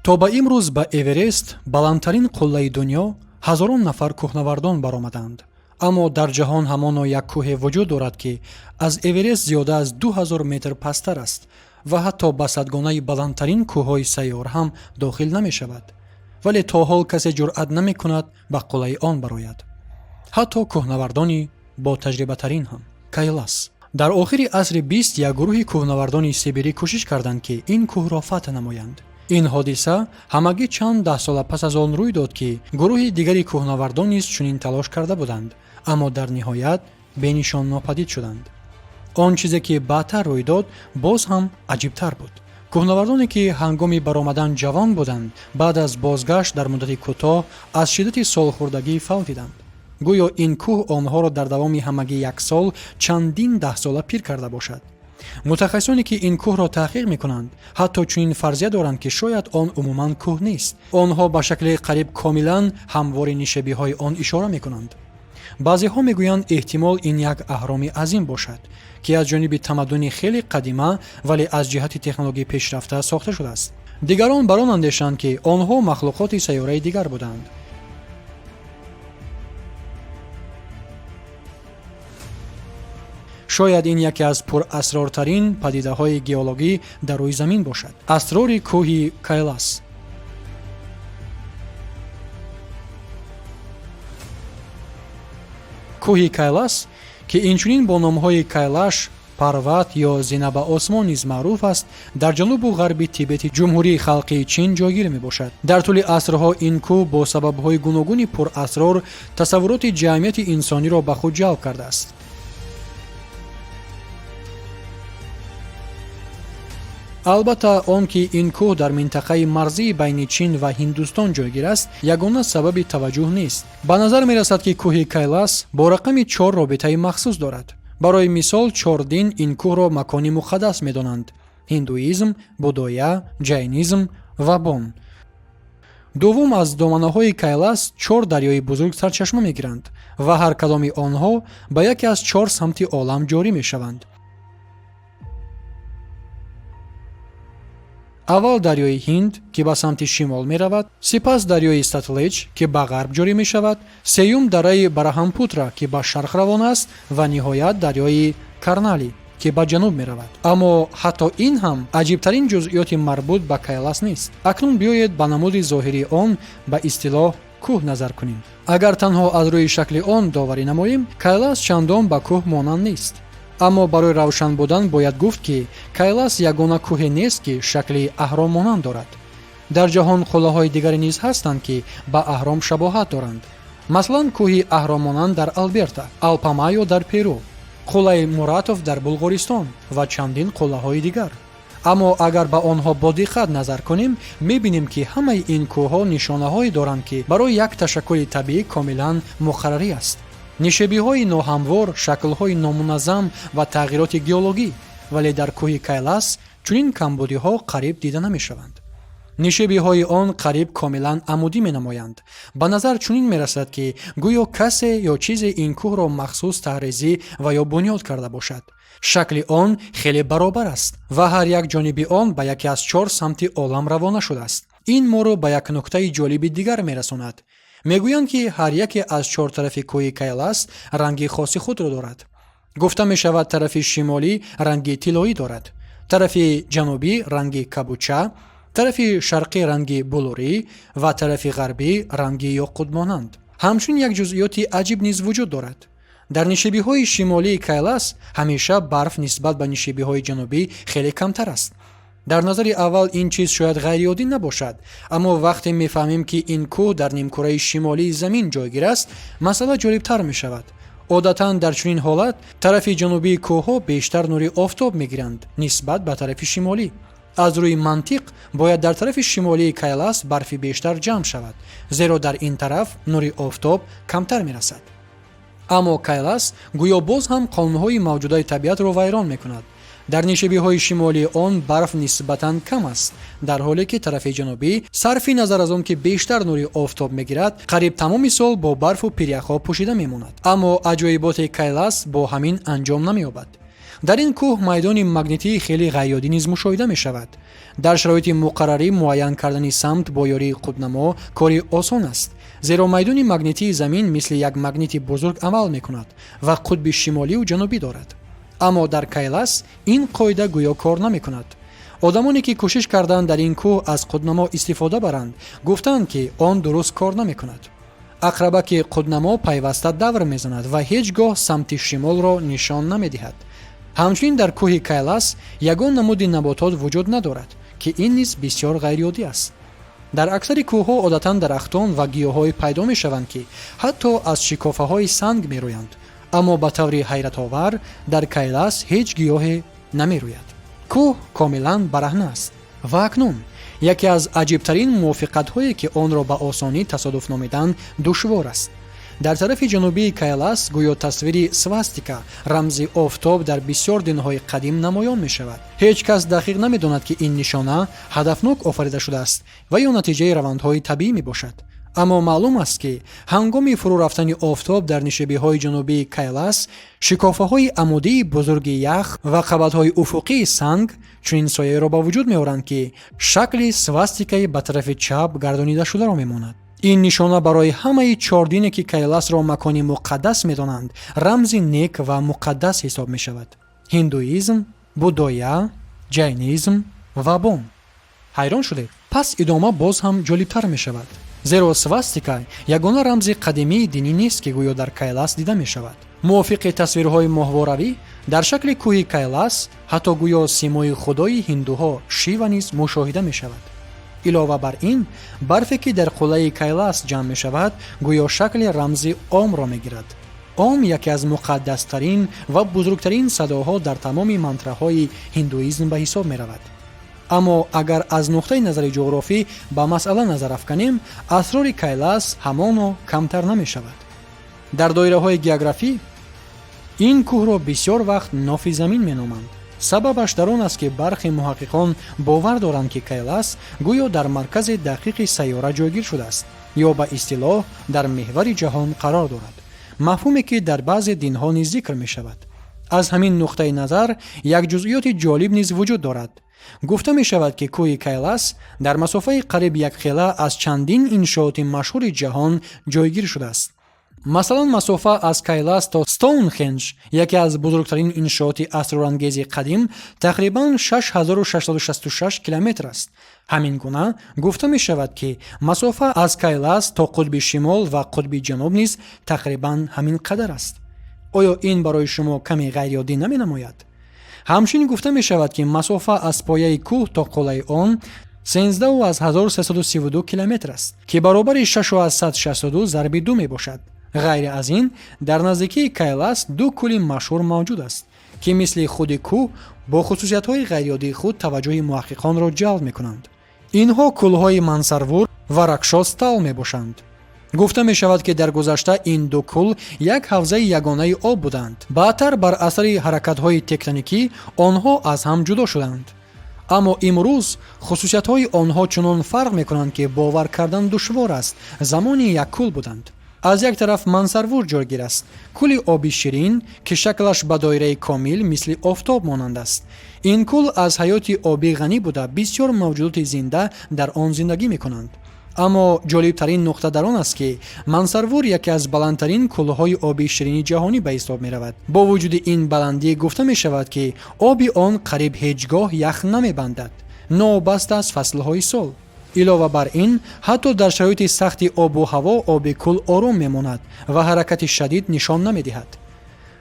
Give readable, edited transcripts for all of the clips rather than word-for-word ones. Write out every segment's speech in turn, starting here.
То ба имрӯз ба Эверест, баландтарин қуллаи дунё, ҳазорон нафар кӯҳнавардон баромаданд. Аммо дар ҷаҳон ҳамоно як кӯҳе вуҷуд дорад, ки аз Эверест зиёда аз 2000 метр пасттар аст ва ҳатто ба садгонаи баландтарин кӯҳҳои сайёр ҳам дохил намешавад. Вале то ҳол касе ҷуръат намекунад ба қуллаи он барояд, ҳатто кӯҳнавардони ботаҷрибатарин ҳам. Кайлас. Дар охири асри бист як гурӯҳи кӯҳнавардони сибирӣ кӯшиш карданд, ки ин кӯҳро фатҳ намоянд. Ин ҳодиса ҳамагӣ чанд даҳсола пас аз он рӯй дод, ки гурӯҳи дигари кӯҳнавардон низ чунин талош карда буданд, аммо дар ниҳоят бенишон нопадид шуданд. Он чизе, ки баъдтар рӯй дод, боз ҳам аҷибтар буд. Кӯҳнавардоне, ки ҳангоми баромадан ҷавон буданд, баъд аз бозгашт дар муддати кӯтоҳ аз шиддати солхӯрдагӣ фавтиданд. Гӯё ин кӯҳ онҳоро дар давоми ҳамагӣ як сол чандин даҳсола пир карда бошад. Мутахассисоне, ки ин кӯҳро таҳқиқ мекунанд, ҳатто чунин фарзия доранд, ки шояд он умуман кӯҳ нест. Онҳо ба шакли қариб комилан ҳамвори нишебиҳои он ишора мекунанд. Баъзеҳо мегӯянд, эҳтимол ин як аҳроми азим бошад, ки аз ҷониби тамаддуни хеле қадима, вале аз ҷиҳати технологияи пешрафта сохта шудааст. Дигарон бар он андешанд, ки онҳо махлуқоти сайёраи дигар буданд. Шояд ин яке аз пурасрортарин падидаҳои геологӣ дар рӯи замин бошад. Асрори кӯҳи Кайлас. Кӯҳи Кайлас, ки инчунин бо номҳои Кайлаш Парват ё Зина ба осмон низ маъруф аст, дар ҷанубу ғарби Тибети Ҷумҳурии Халқии Чин ҷойгир мебошад. Дар тӯли асрҳо ин кӯҳ бо сабабҳои гуногуни пурасрор тасаввуроти ҷамъияти инсониро ба худ ҷалб кардааст. Албатта, он ки ин кӯҳ дар минтақаи марзии байни Чин ва Ҳиндустон ҷойгир аст, ягона сабаби таваҷҷӯҳ нест. Ба назар мерасад, ки кӯҳи Кайлас бо рақами чор робитаи махсус дорад. Барои мисол, чор дин ин кӯҳро макони муқаддас медонанд: ҳиндуизм, будоя, ҷайнизм ва бон. Дуввум, аз доманаҳои Кайлас чор дарёи бузург сарчашма мегиранд ва ҳар кадоми онҳо ба яке аз чор самти олам ҷорӣ мешаванд. Аввал дарёи Ҳинд, ки ба самти шимол меравад, сипас дарёи Сатлеҷ, ки ба ғарб ҷорӣ мешавад, сеюм дараи Бараҳампутра, ки ба шарқ равон аст, ва ниҳоят дарёи Карнали, ки ба ҷануб меравад. Аммо ҳатто ин ҳам аҷибтарин ҷузъиёти марбут ба Кайлас нест. Акнун биёед ба намуди зоҳирии он, ба истилоҳ кӯҳ, назар кунем. Агар танҳо аз рӯи шакли он доварӣ намоем, Кайлас чандон ба кӯҳ монанд нест. Аммо барои равшан будан бояд гуфт, ки Кайлас ягона кӯҳе нест, ки шакли аҳроммонанд дорад. Дар ҷаҳон қуллаҳои дигаре низ ҳастанд, ки ба аҳром шабоҳат доранд. Масалан, кӯҳи аҳроммонанд дар Алберта, Алпамайо дар Перу, қуллаи Муратов дар Булғористон ва чандин қуллаҳои дигар. Аммо агар ба онҳо бо диққат назар кунем, мебинем, ки ҳамаи ин кӯҳҳо нишонаҳое доранд, ки барои як ташаккули табиӣ комилан муқаррарӣ аст: нишебиҳои ноҳамвор, шаклҳои номуназзам ва тағйироти геологӣ. Вале дар кӯҳи Кайлас чунин камбудиҳо қариб дида намешаванд. Нишебиҳои он қариб комилан амудӣ менамоянд. Ба назар чунин мерасад, ки гӯё касе ё чизе ин кӯҳро махсус таҳрезӣ ва ё бунёд карда бошад. Шакли он хеле баробар аст ва ҳар як ҷониби он ба яке аз чор самти олам равона шудааст. Ин моро ба як нуктаи ҷолиби дигар мерасонад. Мегӯянд, ки ҳар яке аз чор тарафи кӯҳи Кайлас ранги хоси худро дорад. Гуфта мешавад, тарафи шимолӣ ранги тиллоӣ дорад, тарафи ҷанубӣ ранги кабуча, тарафи шарқӣ ранги булурӣ ва тарафи ғарбӣ ранги ёқутмонанд. Ҳамчунин як ҷузъиёти аҷиб низ вуҷуд дорад: дар нишебиҳои шимолии Кайлас ҳамеша барф нисбат ба нишебиҳои ҷанубӣ хеле камтар аст. Дар назари аввал ин чиз шояд ғайриоддӣ набошад, аммо вақте мефаҳмем, ки ин кӯҳ дар нимкураи шимолии замин ҷойгир аст, масъала ҷолибтар мешавад. Одатан дар чунин ҳолат тарафи ҷанубии кӯҳҳо бештар нури офтоб мегиранд нисбат ба тарафи шимолӣ. Аз рӯи мантиқ бояд дар тарафи шимолии Кайлас барфи бештар ҷамъ шавад, зеро дар ин тараф нури офтоб камтар мерасад. Аммо Кайлас гӯё боз ҳам қонунҳои мавҷудаи табиатро вайрон мекунад. Дар нишебиҳои шимолии он барф нисбатан кам аст, дар ҳоле ки тарафи ҷанубӣ, сарфи назар аз он ки бештар нури офтоб мегирад, қариб тамоми сол бо барфу пиряхҳо пӯшида мемонад. Аммо аҷоиботи Кайлас бо ҳамин анҷом намеёбад. Дар ин кӯҳ майдони магнитии хеле ғайриоддӣ низ мушоҳида мешавад. Дар шароити муқаррарӣ муайян кардани самт бо ёрии қутбнамо кори осон аст, зеро майдони магнитии Замин мисли як магнити бузург амал мекунад ва қутби шимолию ҷанубӣ дорад. Аммо дар Кайлас ин қоида гӯё кор намекунад. Одамоне, ки кӯшиш карданд дар ин кӯҳ аз қутбнамо истифода баранд, гуфтанд, ки он дуруст кор намекунад. Ақрабаки қутбнамо пайваста давр мезанад ва ҳеҷ гоҳ самти шимолро нишон намедиҳад. Ҳамчунин дар кӯҳи Кайлас ягон намуди наботот вуҷуд надорад, ки ин низ бисёр ғайриоддӣ аст. Дар аксари кӯҳҳо одатан дарахтон ва гиёҳҳое пайдо мешаванд, ки ҳатто аз шикофаҳои санг мерӯянд, аммо ба таври ҳайратовар дар Кайлас ҳеҷ гиёҳе намерӯяд. Кӯҳ комилан бараҳна аст. Ва акнун яке аз аҷибтарин мувофиқатҳое, ки онро ба осонӣ тасодуф номидан душвор аст. Дар тарафи ҷанубии Кайлас гӯё тасвири свастика, рамзи офтоб дар бисёр динҳои қадим, намоён мешавад. Ҳеҷ кас дақиқ намедонад, ки ин нишона ҳадафнок офарида шудааст ва ё натиҷаи равандҳои табиӣ мебошад. Аммо маълум аст, ки ҳангоми фурӯ рафтани офтоб дар нишебиҳои ҷанубии Кайлас шикофаҳои амудии бузурги ях ва қабатҳои уфуқии санг чунин сояеро ба вуҷуд меоранд, ки шакли свастикаи ба тарафи чап гардонидашударо мемонад. Ин нишона барои ҳамаи чор дине, ки Кайласро макони муқаддас медонанд, рамзи нек ва муқаддас ҳисоб мешавад: ҳиндуизм, буддоия, ҷайнизм ва бон. Ҳайрон шудед? Пас идома боз ҳам ҷолибтар мешавад, зеро свастика ягона рамзи қадимии динӣ нест, ки гӯё дар Кайлас дида мешавад. Мувофиқи тасвирҳои моҳворавӣ, дар шакли кӯҳи Кайлас ҳатто гӯё симои худои ҳиндуҳо Шива низ мушоҳида мешавад. Илова бар ин, барфе, ки дар қуллаи Кайлас ҷамъ мешавад, гӯё шакли рамзи Омро мегирад. Ом яке аз муқаддастарин ва бузургтарин садоҳо дар тамоми мантраҳои ҳиндуизм ба ҳисоб меравад. Аммо агар аз нуқтаи назари ҷуғрофӣ ба масъала назар афканем, асрори Кайлас ҳамоно камтар намешавад. Дар доираҳои географӣ ин кӯҳро бисёр вақт нофи Замин меноманд. Сабабаш дар он аст, ки бархе муҳаққиқон бовар доранд, ки Кайлас гӯё дар маркази дақиқи сайёра ҷойгир шудааст ё ба истилоҳ дар меҳвари ҷаҳон қарор дорад, мафҳуме, ки дар баъзе динҳо низ зикр мешавад. Аз ҳамин нуқтаи назар як ҷузъиёти ҷолиб низ вуҷуд дорад. Гуфта мешавад, ки кӯҳи Кайлас дар масофаи қариб якхела аз чандин иншооти машҳури ҷаҳон ҷойгир шудааст. Масалан, масофа аз Кайлас то Стоунхендж, яке аз бузургтарин иншооти асрорангези қадим, тақрибан 6666 километр аст. Ҳамин гуна гуфта мешавад, ки масофа аз Кайлас то қутби шимол ва қутби ҷануб низ тақрибан ҳамин қадар аст. Оё ин барои шумо каме ғайриоддӣ наменамояд? Ҳамчунин гуфта мешавад, ки масофа аз пояи кӯҳ то қуллаи он 13,332 километр аст, ки баробари 6,62 зарби 2 мебошад. Ғайр аз ин, дар наздикии Кайлас ду кӯли машҳур мавҷуд аст, ки мисли худи кӯҳ бо хусусиятҳои ғайриоддии худ таваҷҷӯҳи муҳаққиқонро ҷалб мекунанд. Инҳо кӯлҳои Мансарвур ва Ракшос Тал мебошанд. Гуфта мешавад, ки дар гузашта ин ду кӯл як ҳавзаи ягонаи об буданд. Баъдтар бар асари ҳаракатҳои тектоникӣ онҳо аз ҳам ҷудо шуданд, аммо имрӯз хусусиятҳои онҳо чунон фарқ мекунанд, ки бовар кардан душвор аст, замони як кӯл буданд. Аз як тараф Мансарвур ҷойгир аст, кӯли оби ширин, ки шаклаш ба доираи комил мисли офтоб монанд аст. Ин кӯл аз ҳаёти обӣ ғанӣ буда, бисёр мавҷудоти зинда дар он зиндагӣ мекунанд. Аммо ҷолибтарин нуқта дар он аст, ки Мансарвур яке аз баландтарин кӯлҳои оби ширини ҷаҳонӣ ба ҳисоб меравад. Бо вуҷуди ин баландӣ, гуфта мешавад, ки оби он қариб ҳеҷ гоҳ ях намебандад, новобаста аз фаслҳои сол. Илова бар ин, ҳатто дар шароити сахти обу ҳаво оби кӯл ором мемонад ва ҳаракати шадид нишон намедиҳад.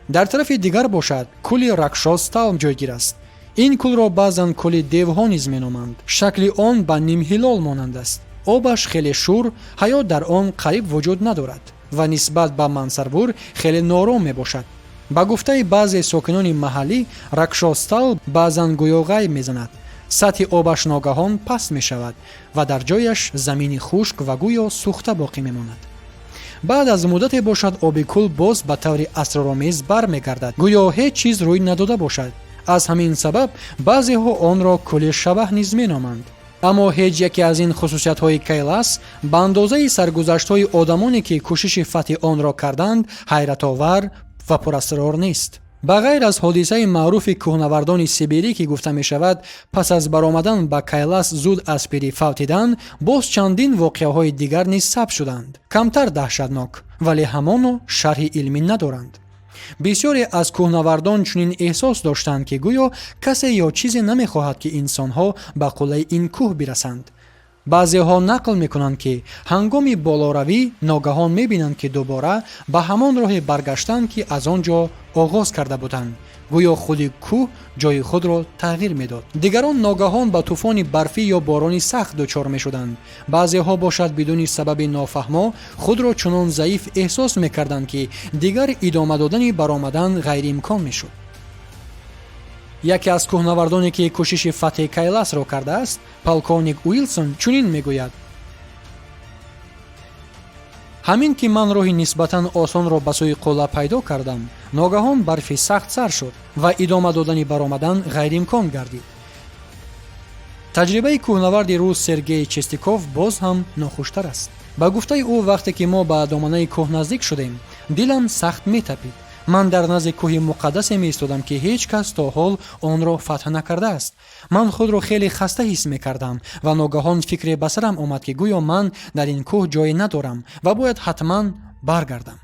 Дар тарафи дигар бошад, кӯли Ракшос Тал ҷойгир аст. Ин кӯлро баъзан кӯли девҳо низ меноманд. Шакли он ба нимҳилол монанд аст. Обаш хеле шур, ҳаёт дар он қариб вуҷуд надорад ва нисбат ба Мансарвур хеле ноором мебошад. Ба гуфтаи баъзе сокинони маҳаллӣ, Ракшостал баъзан гӯё ғайб мезанад. Сатҳи обаш ногаҳон паст мешавад ва дар ҷояш замини хушк ва гӯё сӯхта боқӣ мемонад. Баъд аз муддате бошад, оби кӯл боз ба таври асроромез бармегардад, гӯё ҳеҷ чиз рӯй надода бошад. Аз ҳамин сабаб баъзеҳо онро кӯли шабаҳ низ меноманд. Аммо ҳеҷ яке аз ин хусусиятҳои Кайлас ба андозаи саргузаштҳои одамоне, ки кӯшиши фатҳи онро карданд, ҳайратовар ва пурасрор нест. Ба ғайр аз ҳодисаи маъруфи кӯҳнавардони сибирӣ, ки гуфта мешавад, пас аз баромадан ба Кайлас зуд аз пирӣ фавтиданд, боз чандин воқеаҳои дигар низ сабт шуданд, камтар даҳшатнок, вале ҳамоно шарҳи илмӣ надоранд. Бисёре аз кӯҳнавардон чунин эҳсос доштанд, ки гӯё касе ё чизе намехоҳад, ки инсонҳо ба қуллаи ин кӯҳ бирасанд. Баъзеҳо нақл мекунанд, ки ҳангоми болоравӣ ногаҳон мебинанд, ки дубора ба ҳамон роҳе баргаштанд, ки аз он ҷо оғоз карда буданд, гӯё худи кӯҳ ҷои худро тағйир медод. Дигарон ногаҳон ба тӯфони барфӣ ё борони сахт дучор мешуданд. Баъзеҳо бошад, бидуни сабаби нофаҳмо худро чунон заиф эҳсос мекарданд, ки дигар идома додани баромадан ғайриимкон мешуд. Яке аз кӯҳнавардоне, ки кӯшиши фатҳи Кайласро кардааст, полковник Уилсон, чунин мегӯяд: «Ҳамин ки ман роҳи нисбатан осонро ба сӯи қулла пайдо кардам, ногаҳон барфи сахт сар шуд ва идома додани баромадан ғайриимкон гардид». Таҷрибаи кӯҳнаварди рус Сергей Чистяков боз ҳам нохуштар аст. Ба гуфтаи ӯ, вақте ки мо ба доманаи кӯҳ наздик шудем, дилам сахт метапид. Ман дар назди кӯҳи муқаддасе меистодам, ки ҳеҷ кас то ҳол онро фатҳ накардааст. Ман худро хеле хаста ҳис мекардам ва ногаҳон фикре ба сарам омад, ки гӯё ман дар ин кӯҳ ҷое надорам ва бояд ҳатман баргардам.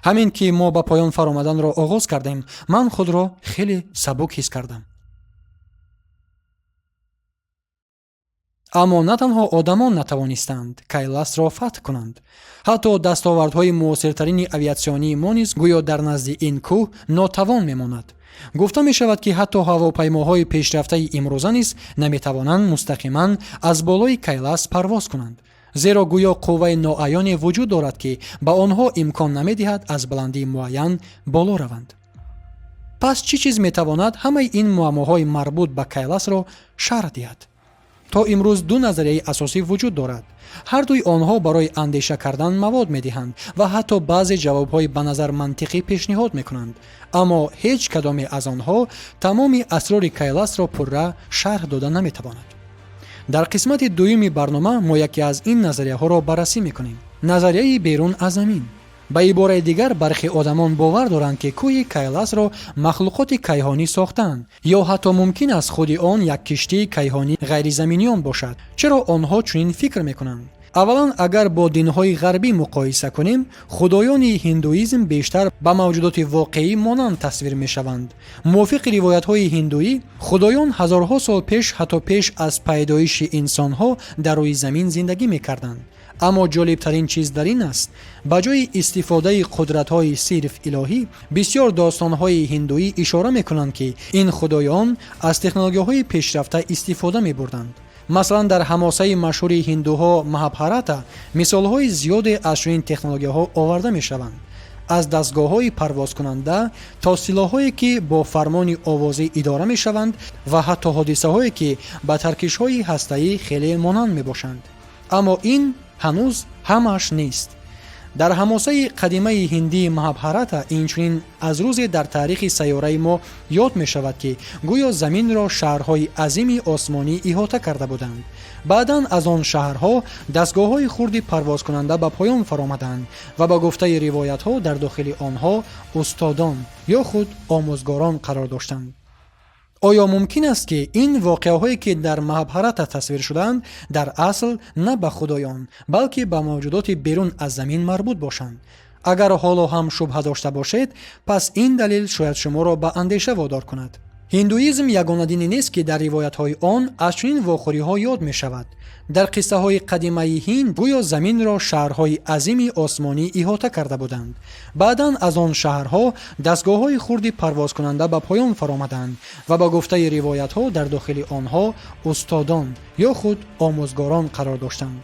Ҳамин ки мо ба поён фаромаданро оғоз кардем, ман худро хеле сабук ҳис кардам. Аммо на танҳо одамон натавонистанд Кайласро фатҳ кунанд, ҳатто дастовардҳои муосиртарини авиатсионии мо низ гӯё дар назди ин кӯҳ нотавон мемонад. Гуфта мешавад, ки ҳатто ҳавопаймоҳои пешрафтаи имрӯза низ наметавонанд мустақиман аз болои Кайлас парвоз кунанд, зеро гӯё қувваи ноаёне вуҷуд дорад, ки ба онҳо имкон намедиҳад аз баландии муайян боло раванд. Пас чӣ чиз метавонад ҳамаи ин муаммоҳои марбут ба Кайласро шарҳ диҳад? То имрӯз ду назарияи асосӣ вуҷуд дорад. Ҳардуи онҳо барои андеша кардан мавод медиҳанд ва ҳатто баъзе ҷавобҳои ба назар мантиқӣ пешниҳод мекунанд, аммо ҳеҷ кадоме аз онҳо тамоми асрори Кайласро пурра шарҳ дода наметавонад. Дар қисмати дуюми барнома мо яке аз ин назарияҳоро баррасӣ мекунем: назарияи берун аз замин. Ба ибораи дигар, бархе одамон бовар доранд, ки кӯҳи Кайласро махлуқоти кайҳонӣ сохтаанд ё ҳатто мумкин аст худи он як киштии кайҳонии ғайризаминиён бошад. Чаро онҳо чунин фикр мекунанд? Аввалан, агар бо динҳои ғарбӣ муқоиса кунем, худоёни ҳиндуизм бештар ба мавҷудоти воқеӣ монанд тасвир мешаванд. Мувофиқи ривоятҳои ҳиндуӣ, худоён ҳазорҳо сол пеш, ҳатто пеш аз пайдоиши инсонҳо, дар рӯи замин зиндагӣ мекарданд. Аммо ҷолибтарин чиз дар ин аст: ба ҷои истифодаи қудратҳои сирф илоҳӣ, бисёр достонҳои ҳиндуӣ ишора мекунанд, ки ин худоён аз технологияҳои пешрафта истифода мебурданд. Масалан, дар ҳамосаи машҳури ҳиндуҳо Маҳабҳарата мисолҳои зиёде аз чунин технологияҳо оварда мешаванд, аз дастгоҳҳои парвозкунанда то силоҳҳое, ки бо фармони овозӣ идора мешаванд, ва ҳатто ҳодисаҳое, ки ба таркишҳои ҳастаӣ хеле монанд мебошанд. Аммо ин ҳанӯз ҳамааш нест. Дар ҳамосаи қадимаи ҳиндии Маҳабҳарата инчунин аз рӯзе дар таърихи сайёраи мо ёд мешавад, ки гӯё заминро шаҳрҳои азими осмонӣ иҳота карда буданд. Баъдан аз он шаҳрҳо дастгоҳҳои хурди парвозкунанда ба поён фаромаданд ва ба гуфтаи ривоятҳо дар дохили онҳо устодон ё худ омӯзгорон қарор доштанд. Оё мумкин аст, ки ин воқеаҳое, ки дар Маҳабҳарата тасвир шудаанд, дар асл на ба худоён, балки ба мавҷудоти берун аз замин марбут бошанд? Агар ҳоло ҳам шубҳа дошта бошед, пас ин далел шояд шуморо ба андеша водор кунад. Ҳиндуизм ягона дине нест, ки дар ривоятҳои он аз чунин вохӯриҳо ёд мешавад. Дар қиссаҳои қадимаи ҳинд гӯё заминро шаҳрҳои азими осмонӣ иҳота карда буданд. Баъдан аз он шаҳрҳо дастгоҳҳои хурди парвозкунанда ба поён фаромаданд ва ба гуфтаи ривоятҳо дар дохили онҳо устодон ё худ омӯзгорон қарор доштанд.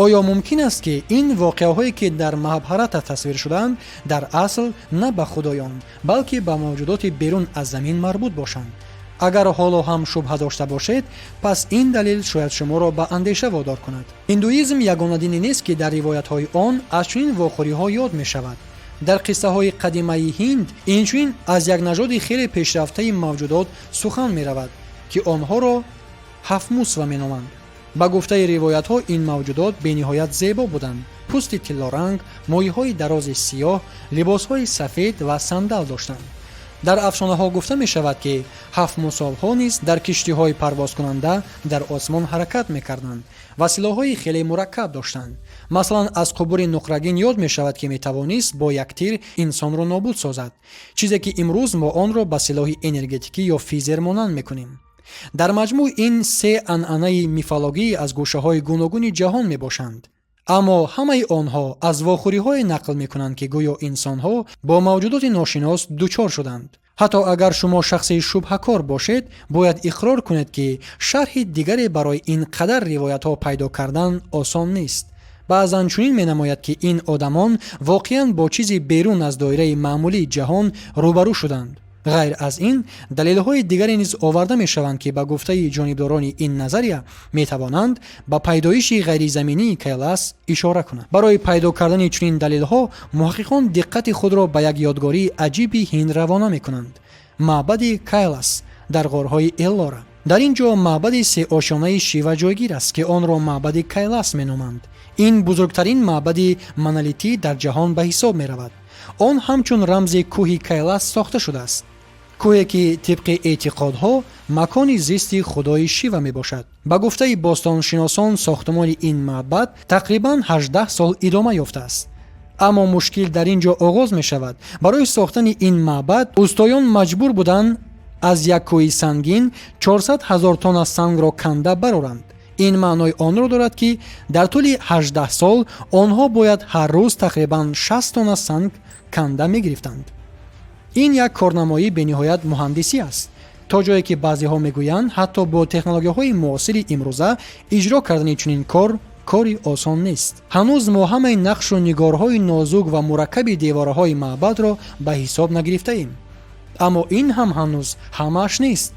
Оё мумкин аст, ки ин воқеаҳое, ки дар Маҳабҳарата тасвир шудаанд, дар асл на ба худоён, балки ба мавҷудоти берун аз замин марбут бошанд? Агар ҳоло ҳам шубҳа дошта бошед, пас ин далел шояд шуморо ба андеша водор кунад. Ҳиндуизм ягона дине нест, ки дар ривоятҳои он аз чунин вохӯриҳо ёд мешавад. Дар қиссаҳои қадимаи ҳинд инчунин аз як нажоди хеле пешрафтаи мавҷудот сухан меравад, ки онҳоро ҳафтмусва меноманд. Ба гуфтаи ривоятҳо, ин мавҷудот бениҳоят зебо буданд: пӯсти тиллоранг, мӯйҳои дарози сиёҳ, либосҳои сафед ва сандал доштанд. Дар афсонаҳо гуфта мешавад, ки ҳафт мусолҳо низ дар киштиҳои парвозкунанда дар осмон ҳаракат мекарданд ва силоҳҳои хеле мураккаб доштанд. Масалан, аз қубури нуқрагин ёд мешавад, ки метавонист бо як тир инсонро нобуд созад, чизе ки имрӯз мо онро ба силоҳи энергетикӣ ё физер монанд мекунем. Дар маҷмӯъ, ин се анъанаи мифологӣ аз гӯшаҳои гуногуни ҷаҳон мебошанд, аммо ҳамаи онҳо аз вохӯриҳое нақл мекунанд, ки гӯё инсонҳо бо мавҷудоти ношинос дучор шуданд. Ҳатто агар шумо шахси шубҳакор бошед, бояд иқрор кунед, ки шарҳи дигаре барои ин қадар ривоятҳо пайдо кардан осон нест. Баъзан чунин менамояд, ки ин одамон воқеан бо чизи берун аз доираи маъмулии ҷаҳон рӯбарӯ шуданд. Ғайр аз ин, далелҳои дигаре низ оварда мешаванд, ки ба гуфтаи ҷонибдорони ин назария метавонанд ба пайдоиши ғайризаминии Кайлас ишора кунанд. Барои пайдо кардани чунин далелҳо муҳаққиқон диққати худро ба як ёдгории аҷиби ҳинд равона мекунанд: маъбади Кайлас дар ғорҳои Эллора. Дар ин ҷо маъбади сеошёнаи Шива ҷойгир аст, ки онро маъбади Кайлас меноманд. Ин бузургтарин маъбади монолитӣ дар ҷаҳон ба ҳисоб меравад. Он ҳамчун рамзи кӯҳи Кайлас сохта шудааст, кӯҳе ки тибқи эътиқодҳо макони зисти худои Шива мебошад. Ба гуфтаи бостоншиносон, сохтумони ин маъбад тақрибан 18 сол идома ёфтааст. Аммо мушкил дар ин ҷо оғоз мешавад. Барои сохтани ин маъбад устоён маҷбур буданд аз як кӯҳи сангин 400 ҳазор тонна сангро канда бароранд. Ин маънои онро дорад, ки дар тӯли 18 сол онҳо бояд ҳар рӯз тақрибан 60 тонна санг канда мегирифтанд. Ин як корнамоии бениҳоят муҳандисӣ аст, то ҷое ки баъзеҳо мегӯянд, ҳатто бо технологияҳои муосири имрӯза иҷро кардани чунин кор кори осон нест. Ҳанӯз мо ҳамаи нақшу нигорҳои нозук ва мураккаби девораҳои маъбадро ба ҳисоб нагирифтаем. Аммо ин ҳам ҳанӯз ҳамааш нест.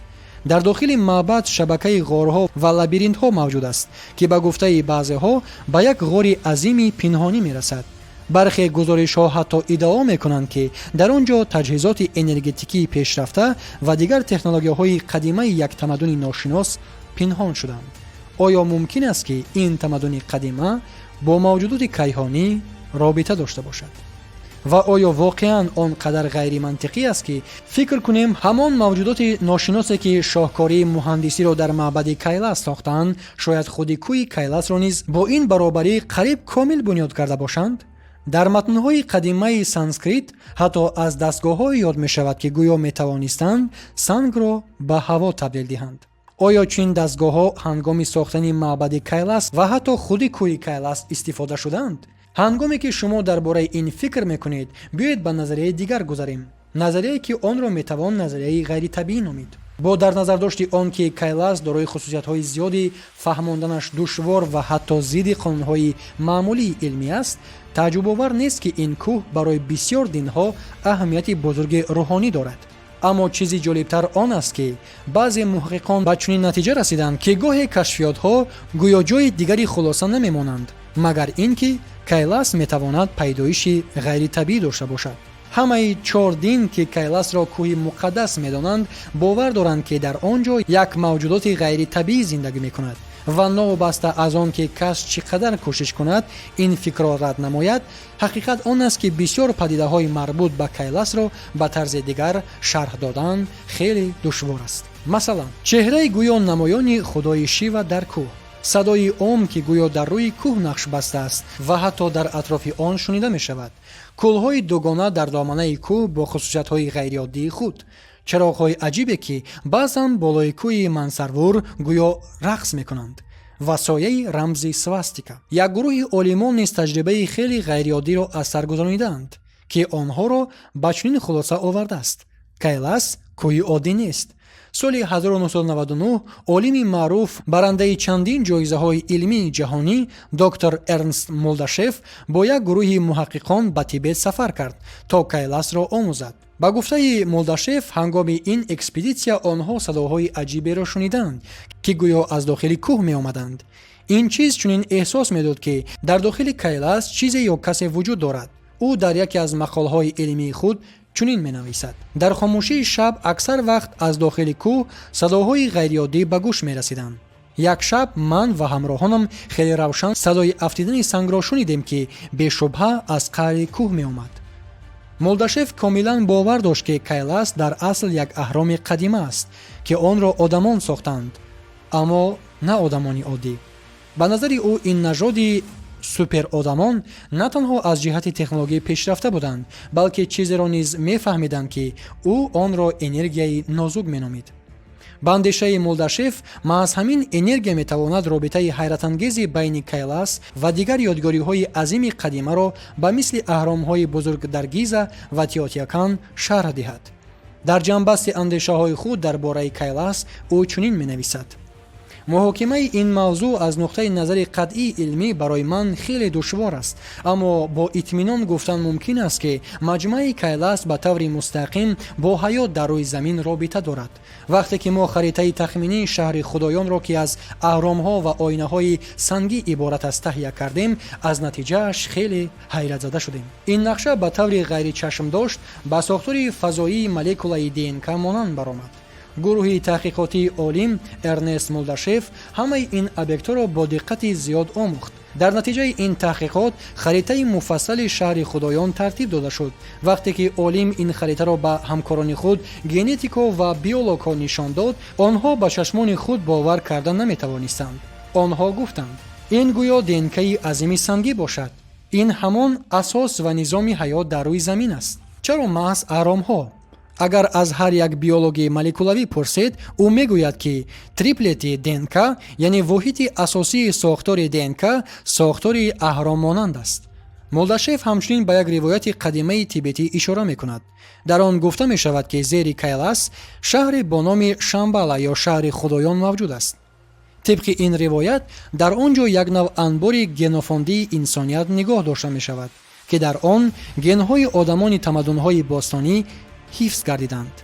Дар дохили маъбад шабакаи ғорҳо ва лабиринтҳо мавҷуд аст, ки ба гуфтаи баъзеҳо ба як ғори азими пинҳонӣ мерасад. Бархе гузоришҳо ҳатто иддао мекунанд, ки дар он ҷо таҷҳизоти энергетикии пешрафта ва дигар технологияҳои қадимаи як тамаддуни ношинос пинҳон шуданд. Оё мумкин аст, ки ин тамаддуни қадима бо мавҷудоти кайҳонӣ робита дошта бошад? Ва оё воқеан он қадар ғайримантиқӣ аст, ки фикр кунем, ҳамон мавҷудоти ношиносе, ки шоҳкории муҳандисиро дар маъбади Кайлас сохтаанд, шояд худи кӯҳи Кайласро низ бо ин баробарӣ қариб комил бунёд карда бошанд? Дар матнҳои қадимаи санскрит ҳатто аз дастгоҳҳое ёд мешавад, ки гӯё метавонистанд сангро ба ҳаво табдил диҳанд. Оё чунин дастгоҳҳо ҳангоми сохтани маъбади Кайлас ва ҳатто худи кӯҳи Кайлас истифода шуданд? Ҳангоме ки шумо дар бораи ин фикр мекунед, биёед ба назарияи дигар гузарем, назарияе ки онро метавон назарияи ғайритабиӣ номид. Бо дар назардошти он ки Кайлас дорои хусусиятҳои зиёди фаҳмонданаш душвор ва ҳатто зидди қонунҳои маъмулии илмӣ аст, тааҷҷубовар нест, ки ин кӯҳ барои бисёр динҳо аҳамияти бузурги рӯҳонӣ дорад. Аммо чизи ҷолибтар он аст, ки баъзе муҳаққиқон ба чунин натиҷа расиданд, ки гоҳе кашфиётҳо гӯё ҷои дигари хулоса намемонанд, магар ин ки Кайлас метавонад пайдоиши ғайритабиӣ дошта бошад. Ҳамаи чор дин, ки Кайласро кӯҳи муқаддас медонанд, бовар доранд, ки дар он ҷо як мавҷудоти ғайритабиӣ зиндагӣ мекунад ва новобаста аз он ки кас чӣ қадар кӯшиш кунад ин фикрро рад намояд, ҳақиқат он аст, ки бисёр падидаҳои марбут ба Кайласро ба тарзи дигар шарҳ додан хеле душвор аст. Масалан, чеҳраи гӯё намоёни худои Шива дар кӯҳ, садои ом, ки гӯё дар рӯи кӯҳ нақш бастааст ва ҳатто дар атрофи он шунида мешавад, кӯлҳои дугона дар доманаи кӯҳ бо хусусиятҳои ғайриоддии худ, чароғҳои аҷибе, ки баъзан болои кӯҳи Мансарвур гӯё рақс мекунанд, ва сояи рамзи свастика. Як гурӯҳи олимон низ таҷрибаи хеле ғайриоддиро аз сар гузаронидаанд, ки онҳоро ба чунин хулоса овардааст: Кайлас кӯҳи оддӣ нест. Соли 1999 олими маъруф, барандаи чандин ҷоизаҳои илмии ҷаҳонӣ, доктор Эрнст Мулдашев бо як гурӯҳи муҳаққиқон ба Тибет сафар кард, то Кайласро омӯзад. Ба гуфтаи Мулдашев, ҳангоми ин экспедитсия онҳо садоҳои аҷиберо шуниданд, ки гӯё аз дохили кӯҳ меомаданд. Ин чиз чунин эҳсос медод, ки дар дохили Кайлас чизе ё касе вуҷуд дорад. Ӯ дар яке аз мақолаҳои илмии худ чунин менависад: «Дар хомӯшии шаб аксар вақт аз дохили кӯҳ садоҳои ғайриоддӣ ба гӯш мерасиданд. Як шаб ман ва ҳамроҳонам хеле равшан садои афтидани сангро шунидем, ки бешубҳа аз қаъри кӯҳ меомад». Мулдашев комилан бовар дошт, ки Кайлас дар асл як аҳроми қадима аст, ки онро одамон сохтанд, аммо на одамони оддӣ. Ба назари ӯ, ин нажоди суперодамон на танҳо аз ҷиҳати технологӣ пешрафта буданд, балки чизеро низ мефаҳмиданд, ки ӯ онро энергияи нозук меномид. Ба андешаи Мулдашев, маҳз ҳамин энергия метавонад робитаи ҳайратангези байни Кайлас ва дигар ёдгориҳои азими қадимаро ба мисли аҳромҳои бузург дар Гиза ва Теотиакан шарҳ диҳад. Дар ҷамъбасти андешаҳои худ дар бораи Кайлас ӯ чунин менависад: «Муҳокимаи ин мавзӯъ аз нуқтаи назари қатъии илмӣ барои ман хеле душвор аст, аммо бо итминон гуфтан мумкин аст, ки маҷмӯаи Кайлас ба таври мустақим бо ҳаёт дар рӯи замин робита дорад. Вақте ки мо харитаи тахминии шаҳри худоёнро, ки аз аҳромҳо ва оинаҳои сангӣ иборат аст, таҳия кардем, аз натиҷааш хеле ҳайратзада шудем. Ин нақша ба таври ғайричашмдошт ба сохтори фазоии молекулаи ДНК монанд баромад». Гурӯҳи таҳқиқотии олим Эрнест Мулдашев ҳамаи ин объектҳоро бо диққати зиёд омӯхт. Дар натиҷаи ин таҳқиқот харитаи муфассали шаҳри худоён тартиб дода шуд. Вақте ки олим ин харитаро ба ҳамкорони худ, генетико ва биологҳо, нишон дод, онҳо ба чашмони худ бовар карда наметавонистанд. Онҳо гуфтанд: «Ин гӯё ДНКи азими сангӣ бошад. Ин ҳамон асос ва низоми ҳаёт дар рӯи замин аст». Чаро маҳз аҳромҳо? Агар аз ҳар як биологи молекулавӣ пурсед, ӯ мегӯяд, ки триплети ДНК, яъне воҳиди асосии сохтори ДНК, сохтори аҳроммонанд аст. Мулдашев ҳамчунин ба як ривояти қадимаи тибетӣ ишора мекунад. Дар он гуфта мешавад, ки зери Кайлас шаҳре бо номи Шамбала ё шаҳри худоён мавҷуд аст. Тибқи ин ривоят, дар он ҷо як нав анбори генофондии инсоният нигоҳ дошта мешавад, ки дар он генҳои одамони тамаддунҳои бостонӣ ҳифз гардиданд.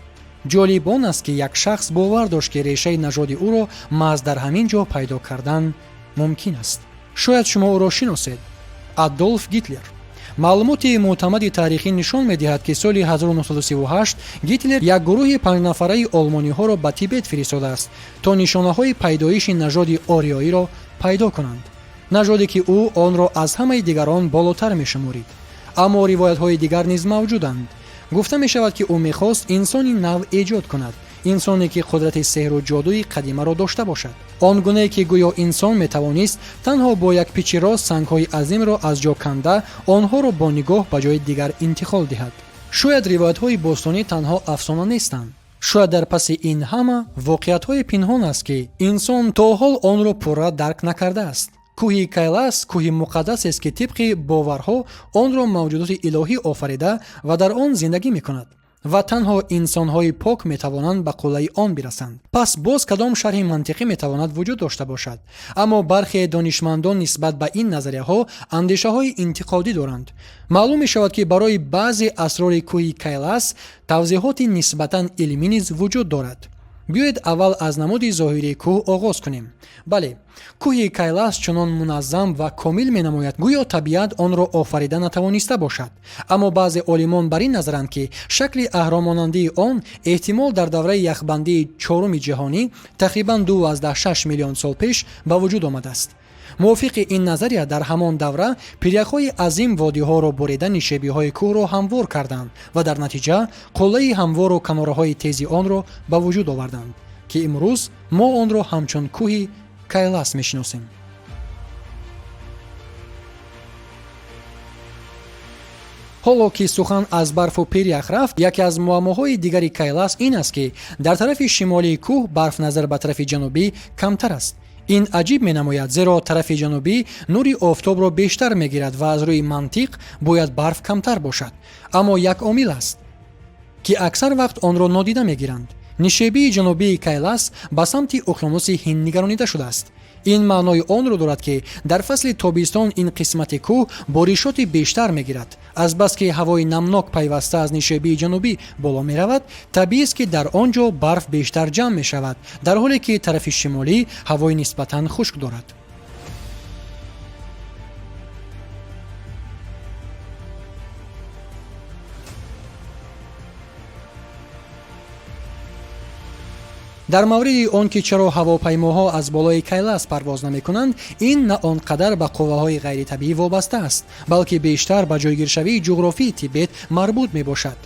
Ҷолиб он аст, ки як шахс бовар дошт, ки решаи нажоди ӯро маҳз дар ҳамин ҷо пайдо кардан мумкин аст. Шояд шумо ӯро шиносед: Адолф Гитлер. Маълумоти мӯътамади таърихӣ нишон медиҳад, ки соли 1938 Гитлер як гурӯҳи панҷнафараи олмониҳоро ба Тибет фиристодааст, то нишонаҳои пайдоиши нажоди ориёиро пайдо кунанд, нажоде ки ӯ онро аз ҳамаи дигарон болотар мешуморид. Аммо ривоятҳои дигар низ мавҷуданд. Гуфта мешавад, ки ӯ мехост инсони нав эҷод кунад, инсоне ки қудрати сеҳру ҷодуи қадимаро дошта бошад, он гунае ки гӯё инсон метавонист танҳо бо як пичи рост сангҳои азимро аз ҷо канда, онҳоро бо нигоҳ ба ҷои дигар интиқол диҳад. Шояд ривоятҳои бостонӣ танҳо афсона нестанд. Шояд дар паси ин ҳама воқеиятҳое пинҳон аст, ки инсон то ҳол онро пурра дарк накардааст. Кӯҳи Кайлас кӯҳи муқаддасест, ки тибқи боварҳо онро мавҷудоти илоҳӣ офарида ва дар он зиндагӣ мекунад ва танҳо инсонҳои пок метавонанд ба қуллаи он бирасанд. Пас боз кадом шарҳи мантиқӣ метавонад вуҷуд дошта бошад? Аммо бархе донишмандон нисбат ба ин назарияҳо андешаҳои интиқодӣ доранд. Маълум мешавад, ки барои баъзе асрори кӯҳи Кайлас тавзеҳоти нисбатан илмӣ низ вуҷуд дорад. Биёед, аввал аз намуди зоҳирии кӯҳ оғоз кунем. Бале, кӯҳи Кайлас чунон муназзам ва комил менамояд, гӯё табиат онро офарида натавониста бошад. Аммо баъзе олимон бар ин назаранд, ки шакли аҳромонандии он эҳтимол дар давраи яхбандии чоруми ҷаҳонӣ, тақрибан 2,6 миллион сол пеш, ба вуҷуд омадааст. Мувофиқи ин назария, дар ҳамон давра пиряхҳои азим водиҳоро бурида, нишебиҳои кӯҳро ҳамвор карданд ва дар натиҷа қуллаи ҳамвору канораҳои тези онро ба вуҷуд оварданд, ки имрӯз мо онро ҳамчун кӯҳи Кайлас мешиносем. Ҳоло ки сухан аз барфу пирях рафт, яке аз муаммоҳои дигари Кайлас ин аст, ки дар тарафи шимолии кӯҳ барф назар ба тарафи ҷанубӣ камтар аст. Ин аҷиб менамояд, зеро тарафи ҷанубӣ нури офтобро бештар мегирад ва аз рӯи мантиқ бояд барф камтар бошад. Аммо як омил аст, ки аксар вақт онро нодида мегиранд: нишебии ҷанубии Кайлас ба самти уқёнуси Ҳинд нигаронида шудааст. Ин маънои онро дорад, ки дар фасли тобистон ин қисмати кӯҳ боришоти бештар мегирад. Азбаски ҳавои намнок пайваста аз нишебии ҷанубӣ боло меравад, табиист, ки дар он ҷо барф бештар ҷамъ мешавад, дар ҳоле ки тарафи шимолӣ ҳавои нисбатан хушк дорад. Дар мавриди он ки чаро ҳавопаймоҳо аз болои Кайлас парвоз намекунанд, ин на он қадар ба қувваҳои ғайритабиӣ вобаста аст, балки бештар ба ҷойгиршавии ҷуғрофии Тибет марбут мебошад.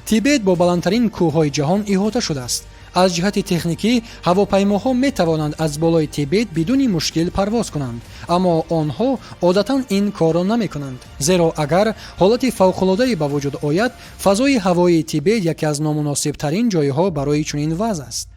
Тибет бо баландтарин кӯҳҳои ҷаҳон иҳота шудааст. Аз ҷиҳати техникӣ ҳавопаймоҳо метавонанд аз болои Тибет бидуни мушкил парвоз кунанд, аммо онҳо одатан ин корро намекунанд, зеро агар ҳолати фавқулоддае ба вуҷуд ояд, фазои ҳавоии Тибет яке аз номуносибтарин ҷойҳо барои чунин вазъ аст.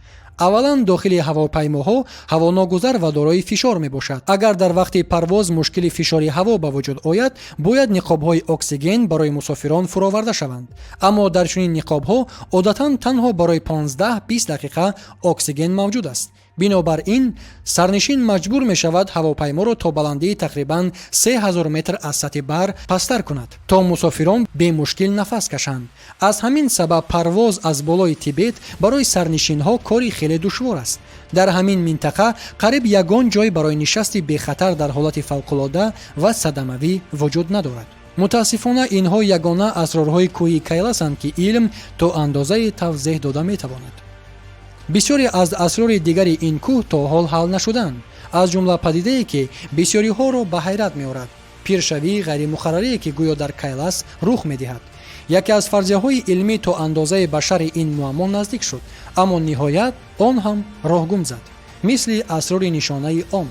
Аввалан, дохили ҳавопаймоҳо ҳавоногузар ва дорои фишор мебошад. Агар дар вақти парвоз мушкили фишори ҳаво ба вуҷуд ояд, бояд ниқобҳои оксиген барои мусофирон фуроварда шаванд. Аммо дар чунин ниқобҳо одатан танҳо барои 15-20 дақиқа оксиген мавҷуд аст. Бинобар ин сарнишин маҷбур мешавад ҳавопайморо то баландии тақрибан 3000 метр аз сатҳи баҳр пасттар кунад, то мусофирон бемушкил нафас кашанд. Аз ҳамин сабаб парвоз аз болои Тибет барои сарнишинҳо кори хеле душвор аст. Дар ҳамин минтақа қариб ягон ҷой барои нишасти бехатар дар ҳолати фавқулодда ва садамавӣ вуҷуд надорад. Мутаассифона, инҳо ягона асрорҳои кӯҳи Кайласанд, ки илм то андозае тавзеҳ дода метавонад. Бисёре аз асрори дигари ин кӯҳ то ҳол ҳал нашуданд, аз ҷумла падидае, ки бисёриҳоро ба ҳайрат меорад: пиршавии ғайримуқаррарие, ки гӯё дар Кайлас рух медиҳад. Яке аз фарзияҳои илмӣ то андозаи ба шарҳи ин муаммо наздик шуд, аммо ниҳоят он ҳам роҳгум зад, мисли асрори нишонаи Ом.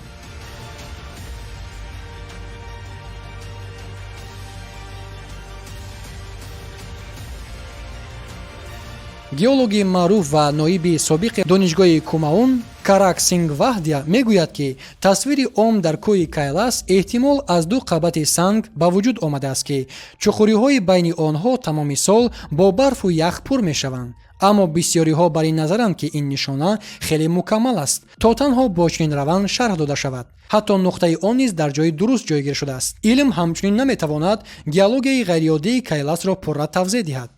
Геологи маъруф ва ноиби собиқи донишгоҳи Кумаун Карак Синг Вахдия мегӯяд, ки тасвири Ом дар кӯҳи Кайлас эҳтимол аз ду қабати санг ба вуҷуд омадааст, ки чуқуриҳои байни онҳо тамоми сол бо барфу ях пур мешаванд. Аммо бисёриҳо бар ин назаранд, ки ин нишона хеле мукаммал аст, то танҳо бо чунин раванд шарҳ дода шавад. Ҳатто нуқтаи он низ дар ҷои дуруст ҷойгир шудааст. Илм ҳамчунин наметавонад геологияи ғайриоддии Кайласро пурра тавзеҳ диҳад.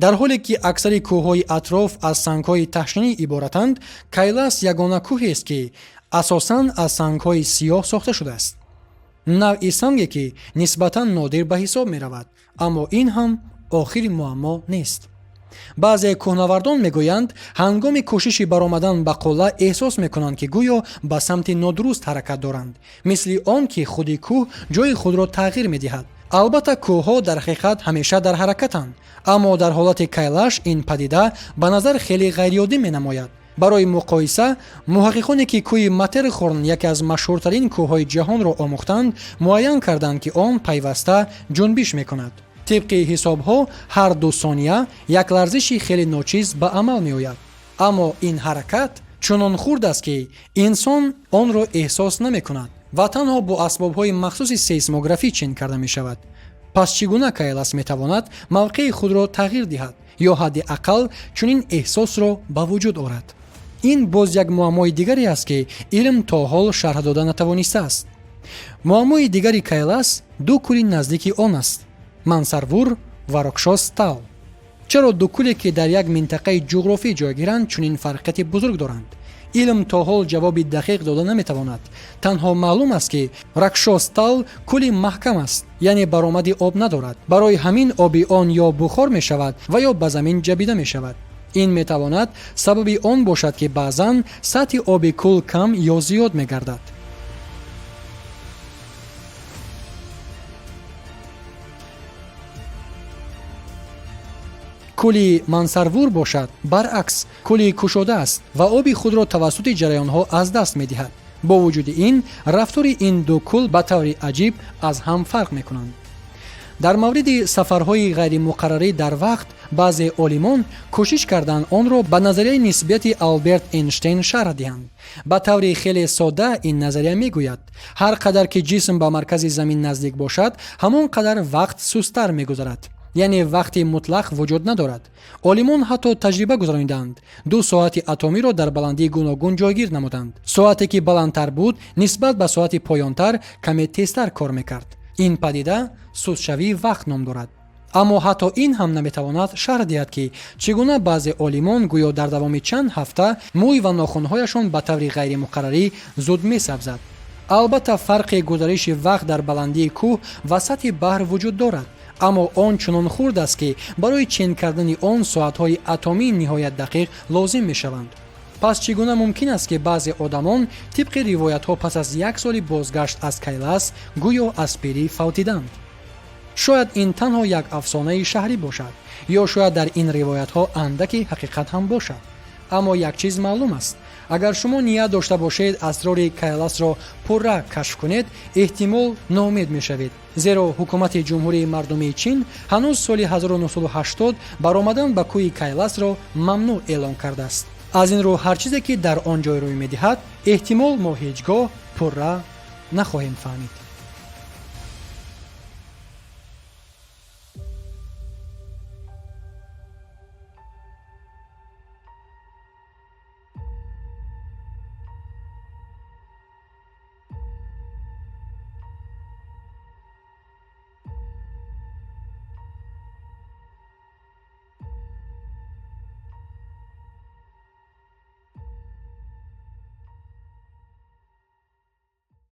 Дар ҳоле ки аксари кӯҳҳои атроф аз сангҳои таҳшинӣ иборатанд, Кайлас ягона кӯҳест, ки асосан аз сангҳои сиёҳ сохта шудааст, навъи санге, ки нисбатан нодир ба ҳисоб меравад. Аммо ин ҳам охири муаммо нест. Баъзе кӯҳнавардон мегӯянд, ҳангоми кӯшиши баромадан ба қулла эҳсос мекунанд, ки гӯё ба самти нодуруст ҳаракат доранд, мисли он ки худи кӯҳ ҷои худро тағйир медиҳад. Албатта, кӯҳҳо дар ҳақиқат ҳамеша дар ҳаракатанд, аммо дар ҳолати Кайлаш ин падида ба назар хеле ғайриоддӣ менамояд. Барои муқоиса, муҳаққиқоне, ки кӯҳи Матерхорн, яке аз машҳуртарин кӯҳҳои ҷаҳонро омӯхтанд, муайян карданд, ки он пайваста ҷунбиш мекунад. Тибқи ҳисобҳо, ҳар 2 сония як ларзиши хеле ночиз ба амал меояд, аммо ин ҳаракат чунон хурд аст, ки инсон онро эҳсос намекунад ва танҳо бо асбобҳои махсуси сейсмографӣ чен карда мешавад. Пас чӣ гуна Кайлас метавонад мавқеи худро тағйир диҳад ё ҳадди ақал чунин эҳсосро ба вуҷуд орад? Ин боз як муаммои дигаре аст, ки илм то ҳол шарҳ дода натавонистааст. Муаммои дигари Кайлас ду кӯли наздики он аст: Мансарвур ва Рокшос Тал. Чаро ду кӯле, ки дар як минтақаи ҷуғрофӣ ҷойгиранд, чунин фарқияти бузург доранд? Илм то ҳол ҷавоби дақиқ дода наметавонад. Танҳо маълум аст, ки Ракшос Тал кӯли маҳкам аст, яъне баромади об надорад. Барои ҳамин оби он ё бухор мешавад ва ё ба замин ҷабида мешавад. Ин метавонад сабаби он бошад, ки баъзан сатҳи оби кӯл кам ё зиёд мегардад. Кӯли Мансарвур бошад, баръакс, кӯли кушода аст ва оби худро тавассути ҷараёнҳо аз даст медиҳад. Бо вуҷуди ин, рафтори ин ду кӯл ба таври аҷиб аз ҳам фарқ мекунанд. Дар мавриди сафарҳои ғайримуқаррарӣ дар вақт баъзе олимон кӯшиш карданд онро ба назарияи нисбияти Алберт Эйнштейн шарҳ диҳанд. Ба таври хеле содда, ин назария мегӯяд, ҳар қадар ки ҷисм ба маркази замин наздик бошад, ҳамон қадар вақт сусттар мегузарад, яъне вақти мутлақ вуҷуд надорад. Олимон ҳатто таҷриба гузарониданд: ду соати атомиро дар баландии гуногун ҷойгир намуданд. Соате, ки баландтар буд, нисбат ба соати поёнтар каме тезтар кор мекард. Ин падида сустшавии вақт ном дорад. Аммо ҳатто ин ҳам наметавонад шарҳ диҳад, ки чӣ гуна баъзе олимон гӯё дар давоми чанд ҳафта мӯй ва нохунҳояшон ба таври ғайримуқаррарӣ зуд месабзад. Албатта, фарқи гузариши вақт дар баландии кӯҳ ва сатҳи баҳр вуҷуд дорад, аммо он чунон хурд аст, ки барои чен кардани он соатҳои атомии ниҳоят дақиқ лозим мешаванд. Пас чӣ гуна мумкин аст, ки баъзе одамон тибқи ривоятҳо пас аз як соли бозгашт аз Кайлас гӯё аз пирӣ фавтиданд? Шояд ин танҳо як афсонаи шаҳрӣ бошад ё шояд дар ин ривоятҳо андаки ҳақиқат ҳам бошад. Аммо як чиз маълум аст: агар шумо ният дошта бошед асрори Кайласро пурра кашф кунед, эҳтимол ноумед мешавед, зеро ҳукумати Ҷумҳурии Мардумии Чин ҳанӯз соли 1980 баромадан ба кӯҳи Кайласро мамнӯъ эълон кардааст. Аз ин рӯ ҳар чизе, ки дар он ҷой рӯй медиҳад, эҳтимол мо ҳеҷ гоҳ пурра нахоҳем фаҳмид.